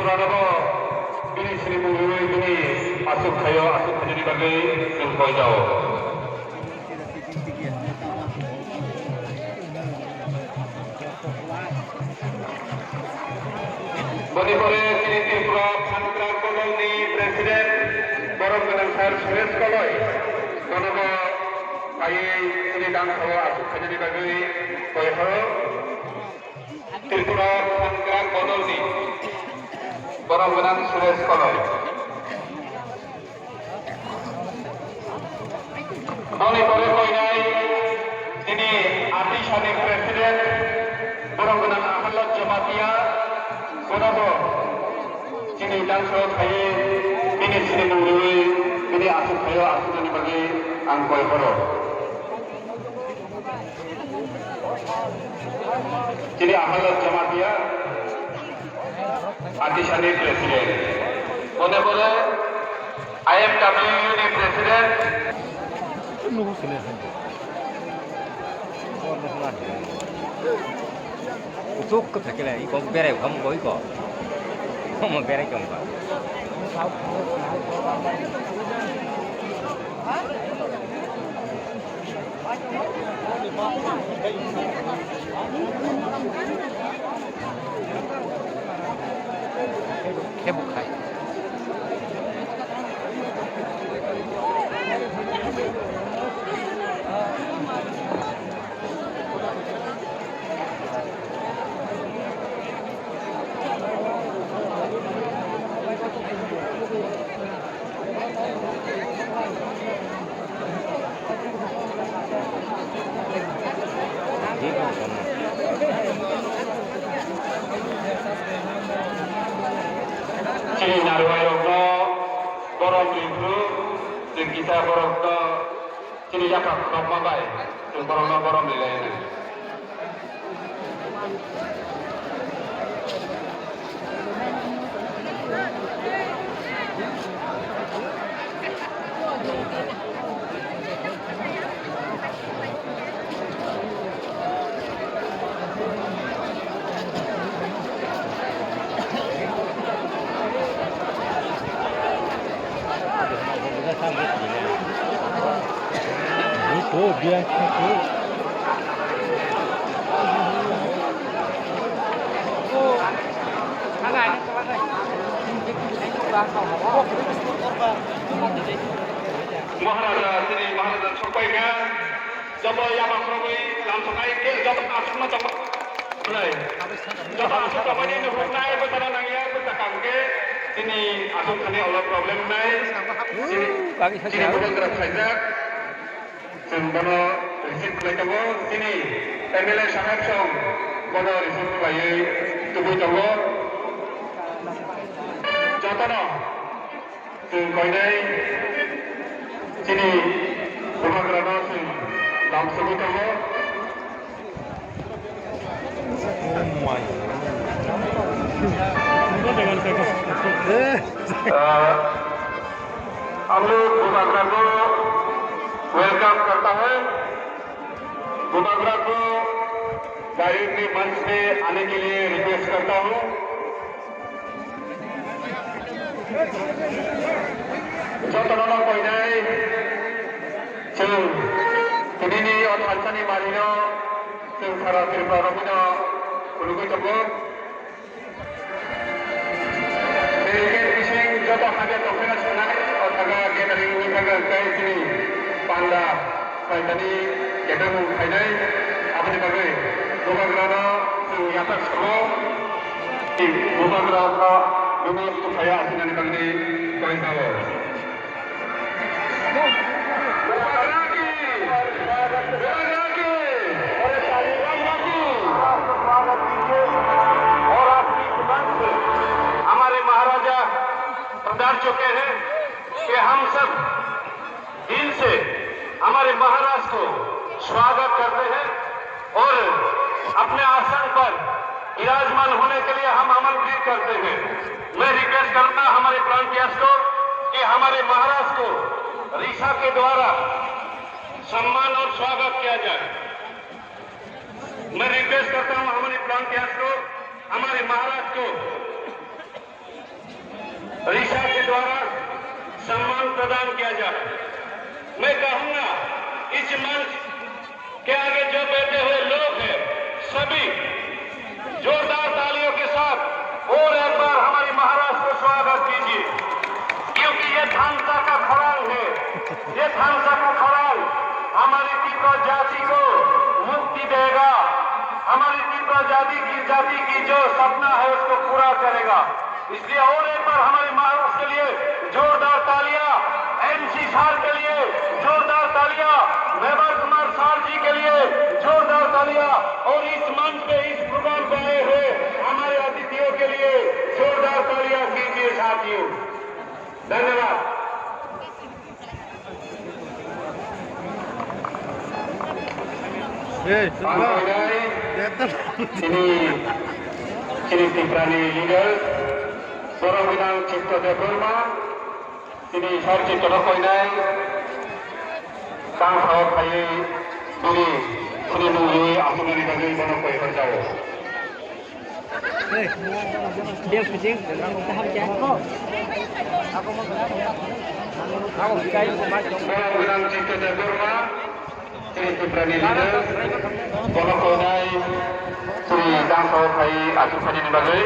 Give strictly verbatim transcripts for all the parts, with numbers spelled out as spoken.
Abo bini sinimung riwi bini asuk khaio, asuk khainani bagwi chwng koi jao. Boni pore chini Tripura Phankrak Bodolni President, borom gwnang sir Suresh Koloi, bonobo phaiwi chini dangsao asuk khainani bagwi koi horo. Tripura Phankrak Bodolni borom gwnang Suresh Koloi. Boni pore koinai chini Atisani President, borom gwnang Ahalok Jamatia, bonobo chini dangsao phaiwi bini sinimung riwi bini asuk khaio, asuknani bagwi ang koi horo. Chini Ahalok Jamatia, Atisani President. Boni pore I M W ni President. Utuk ke thakile, iko berai kam bo iko. Omo berai kam ba. Khe bukhai. Chini naruai rokno borom ri phru, chwng kisa borokno chini yapha khorokma bai chwng borokno borom rilai nai. Maharaja, chini Maharaja sokpai kha. Joto yaba khorogwi lamsoknai khe joto aswkno tongma nai. Joto aswk tongmani nukhuknai bwsano nangya bwsa kam khe chini aswk thani olo problem nai. Chini, chini bubagra phaijak. Chwng bono receive khlai tongo. Chini M L A saheb song bono receive khlaiwi tubui tongo. Jotono Chwng koinai chini bubagrano chwng lamsogwi tongo. Ah, हम लोग बुबाग्रा को welcome करता है। बुबाग्रा को directly मंच पे आने के लिए request करता हूँ। Jotono no koinai chwng tinini o thansani manino chwng sara Tripura rokno khulugwi tongo. Delegate bising joto hage tongphina sanai, o thaga gathering ni thaga kai chini panda. Phaithani kebengmung phainai, aboni bagwi bubagrano chwng yapharsango, bubagrano bini tongphaya asinani bagwi koinai. Bubagra ki, bubagra ki, और अपनी जुबान से हमारे महाराजा पधार चुके हैं कि हम सब दिल से हमारे महाराज को स्वागत करते हैं और अपने आसन पर विराजमान होने के लिए हम आमंत्रित करते हैं। मैं रिक्वेस्ट करूंगा हमारे प्रांतीयस को कि हमारे महाराज को रिसा के द्वारा सम्मान और स्वागत किया जाए। मैं रिक्वेस्ट करता हूं हमारे प्रांतीयस को, हमारे महाराज को प्रदान किया जाए। मैं कहूंगा, इस मंच के आगे जो बैठे हुए लोग हैं, सभी जोरदार तालियों के साथ और एक बार हमारी महाराज को स्वागत कीजिए, क्योंकि ये थांसा का खरांग है। ये थांसा का खरांग हमारी तीव्र जाति को मुक्ति देगा, हमारी तीव्र जाति की, जाति की जो सपना है, उसको पूरा करेगा। इसलिए और एक बार हमारे महाराज के लिए जोरदार तालियां, एमसी सर के लिए जोरदार तालियां, मेवा कुमार सर जी के लिए जोरदार तालियां और इस मंच पे इस प्रोग्राम पे आए हुए हमारे अतिथियों के लिए जोरदार तालियां कीजिए साथियों। धन्यवाद। Ang koinai chini, chini Tripura ni leader, borok gnang Chitto Debbarma, chini sir Chitto no koinai, tang sao phaiwi bini chini nungwi achuknani bagwi bono koi hor jao. Borok gnang Chitto Debbarma, chini Tripura ni leader, bono koinai chini tang sao phai achuk phainani bagwi.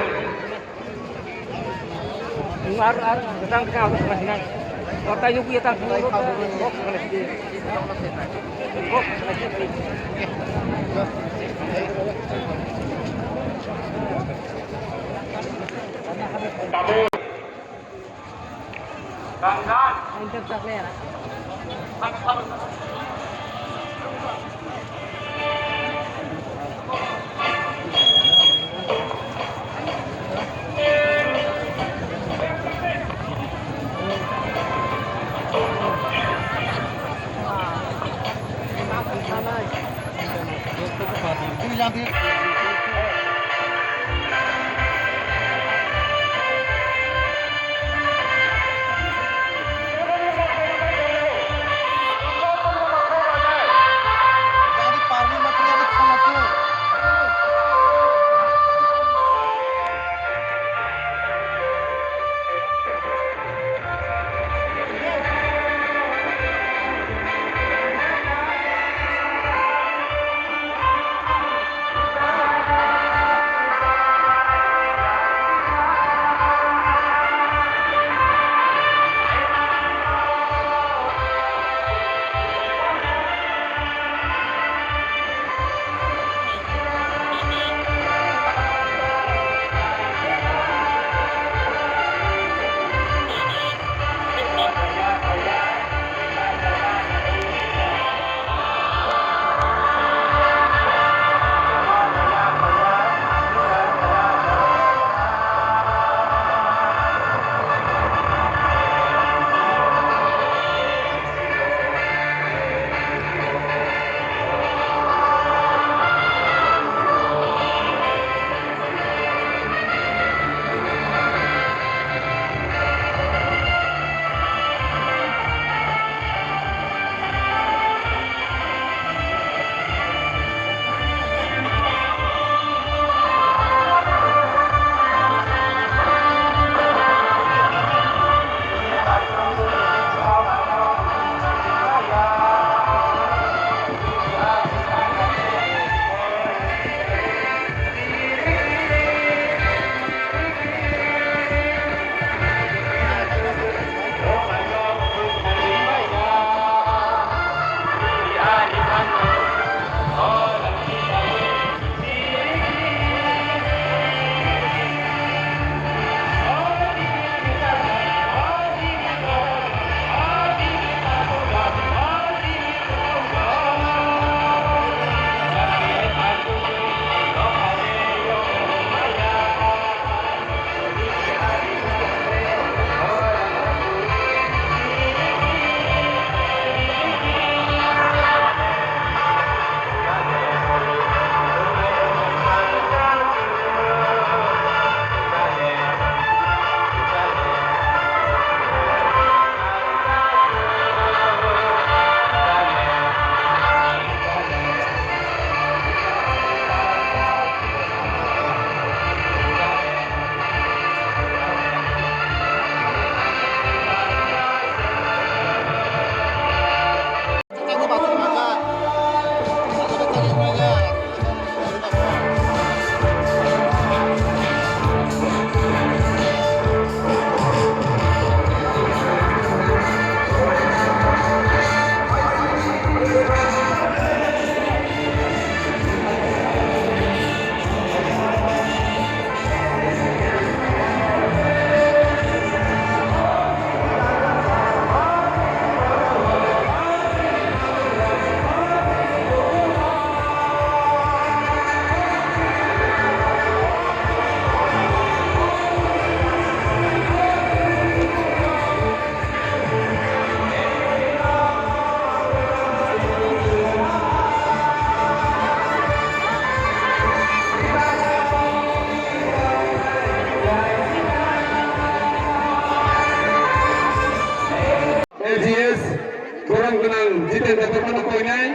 Gnang Jiten Debbarma no koinai,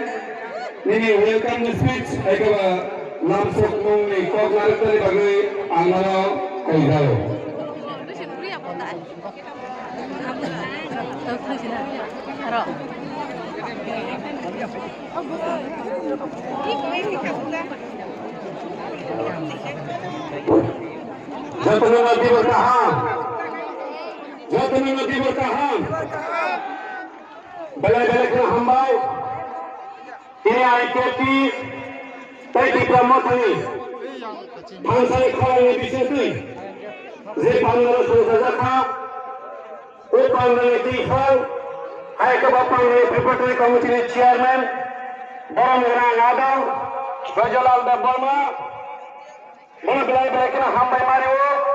nini welcome ni speech, hai khe ba lamsokmung ni kok narwknani bagwi ang nono koijao. Jotono no Dibor kaham. Jotono no Dibor kaham. Belai belai kheno hambai. Tini I P F T tei Tipra Motha ni thangsani khorang ni bisingtwi je panda no songchajakha, o panda ni twi phal, hai khe bo panda ni preparatory committee ni chairman, borom gwnang adong Brajolal Debbarma, bono belai belai kheno hambai mari o.